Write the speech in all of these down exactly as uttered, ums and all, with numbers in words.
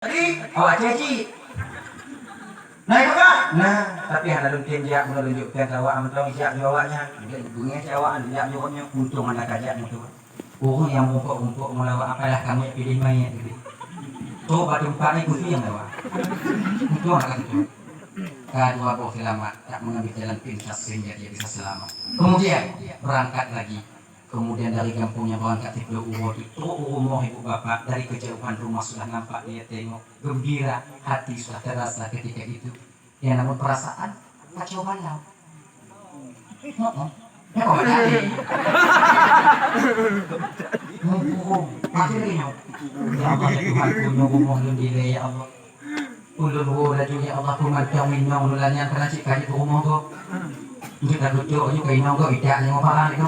Jadi, awak cit. Nah, itu kan? Nah, tapi hana lôn tem jak, meunurot lôn jok tem awak mantong jak jok awak nyan. Beungéh cit awak, jak jok nyan, untông hana ka jak moto. Ureueng nyang mumpok-mumpok meulawa, apalah kamoe piléh manyét tadi. Trok bak teumpat nyan, kursi nyang lawa. Untông hana ka seutôt. Ka dua boh seulamat, tak mengambil jalan pintas sehingga dia bisa selamat. Kemudian, berangkat lagi. Kemudian dari gampông nyang beurangkat siplôh uroe tu, trok u rumoh ibu bapak, dari kejauhan rumah sudah nampak dia tengok, gembira, hati sudah terasa ketika itu. Ya, namun perasaan kacau balau. Heeh. Ya, kok jadi? Mumpung, pasti lagi nyoe. Ya Allah, ya Tuhan, ku nyoe rumoh lôn dilèe, ya Allah. Ulôn woe laju, ya Allah, peumantong inong lôn nyan, kana cit ka jeuet rumoh gob. Jeuet ka geucok, jeuet ka inong gob, idak nyoe barang itu.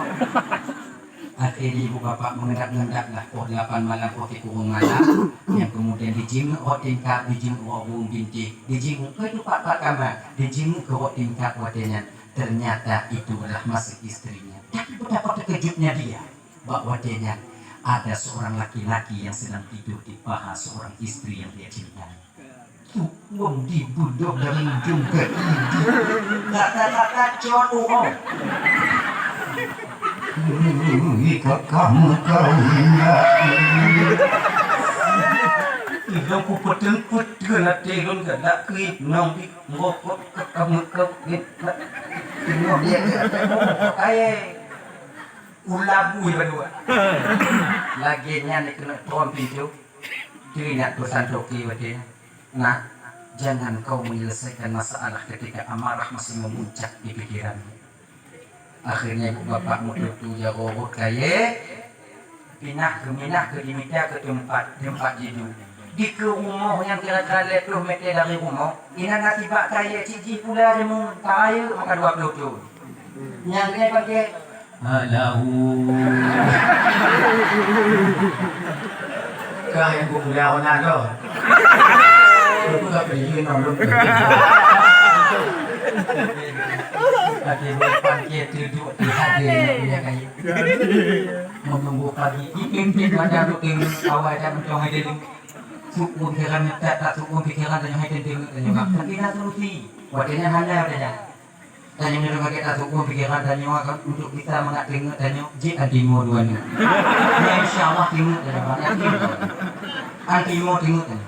Akhé ibu bapak mengendap-endap lah, poh delapan malam, poh sikureueng malam, nyang kemudian dijingeuk rot tingkap, dijingeuk rot rueng bintéh, dijingeuk keu teumpat bak kama, dijingeuk keu rot tingkap watèe nyan. Ternyata itu adalah masih istrinya. Tapi betapa terkejutnya dia, bak watèe nyan ada seorang laki-laki yang sedang tidur di paha seorang istri yang dia cintai. Tukum dibeudôh dari ujong ke ujong. Rata-rata cot uroe. Ini kakak meukawen. Ilôn kupeuteun-peuteun até lôn galak keu inong di rokok kakak meukawen. Tengok dia ke até rokok kayèe. Ulah bui bandua. Lagèe nyan dikeuneuk tron pintoe. Teuingat peusan toke watèe nyan. Nak, jangan kau menyelesaikan masalah ketika amarah masih memuncak di pikiranmu. Akhirnya ibu bapak meututu jaroe rot kayèe, pinah keu minah keu dimita keu teumpat, teumpat jiduek. Dikeue rumoh nyang kira-kira lhèe plôh mètè dari rumoh, inan na sibak kayèe cit jih pula deungon kayèe maka dua plôh thôn. Nyang keuneuk pakai Alahu. Kah nyang kupeugah ona tu. Aku tak pergi nang lu. Tapi bukan dia duduk di hati yang punya kayu. Menunggu pagi. Dipimpin pada rutin awal dan mencong aja lu. Sukun pikiran tak, tak sukun pikiran dan yang itu dia. Tapi dah solusi. Waktunya hanya ada dah. Tanyoe meunyoe lagèe tasukon pikiran tanyoe kan untuk bisa mangat teungeut tanyoe, jeuet antimo dua nyoe. Ya, insya Allah teungeut tanyoe, yakin. Antimo teungeut tanyoe.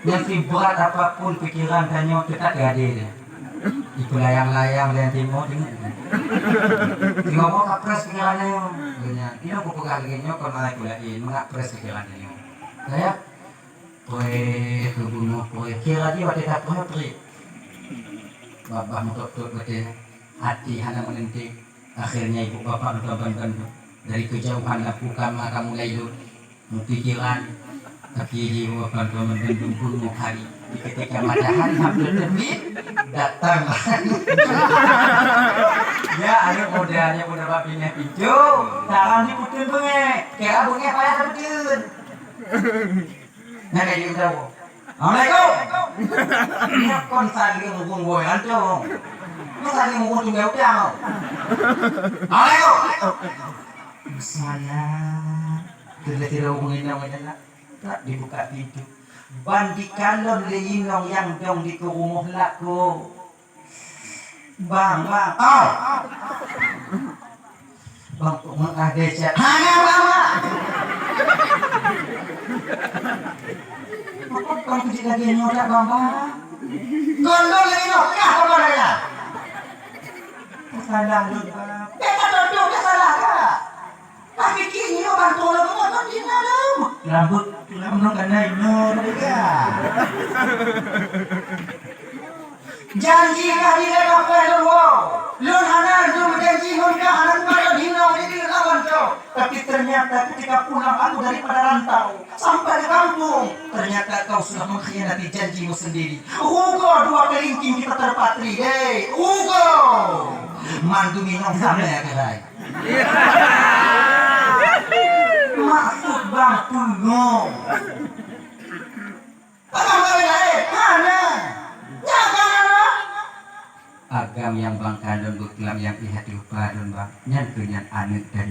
Nyang sibrat apapun pikiran tanyoe, teutap gadé tanyoe. Ipeulayang-layang lé antimo teungeut tanyoe. Singoh boh ka press pikiran tanyoe. Inoe kupeugah lagèe nyoe kon malaikat laén, mangat press pikiran tanyoe. Saya Preh, keu bunoe preh. Kira jih watèe tapreh, preh. Babah meutot-tot watèe nyan. Hati hana meulintèe. Akhirnya ibu bapak meusaban bandum. Dari kejauhan lampu kama ka mulai lôn. Meupikiran. Tapi jih ibu bapak meusaban bandum bunoe hari. Di ketika matahari hampir terbit, datanglah. Ya, aneuk muda, aneuk muda bak pinah pintoe. Salam dipeuteunt beungèh. Kira beungèh payah tapeuteunt. Nyan lagèe geutanyoe. Assalamualaikum. Nyoe kon saléng ureueng boh lancong. Nyoe saléng ureueng tinggai utang. Assalamualaikum. Salam. Teulah sidroe ureueng inong nyan, tak dibuka pintoe. Ban dikalon lé inong nyang dong dikeue rumoh lakoe. Bang, bang. Oh. Bang, kok meuah desya? Hana, bang, bang. Apa bang kejut lagi nyoe dak, bang, bang? Gondol lagi nyoe, kah apa daya? Salah ni, bang. Beta duduk, dah salah, kak. Tapi kini orang tolong orang kan tinggal dalam. Rambut tulang belum kena inur juga. Janji kah di dalam lôn woe. Lôn hana lôn janji ngon kah hana lôn hina diri lawan kau. Tapi ternyata ketika pulang aku daripada rantau sampai ke kampung, ternyata kau sudah mengkhianati janjimu sendiri. Rugoe dua kelingking kita terpatri, hei, rugoe. Mandum inong sama ya, kehai. Maksud bang pungo. Abang kawin lain, hana. Nyak kan hana. Agam nyang bang kalon beuklam nyang pih hati upa lôn bang. Nyan keuh nyan aneuk dari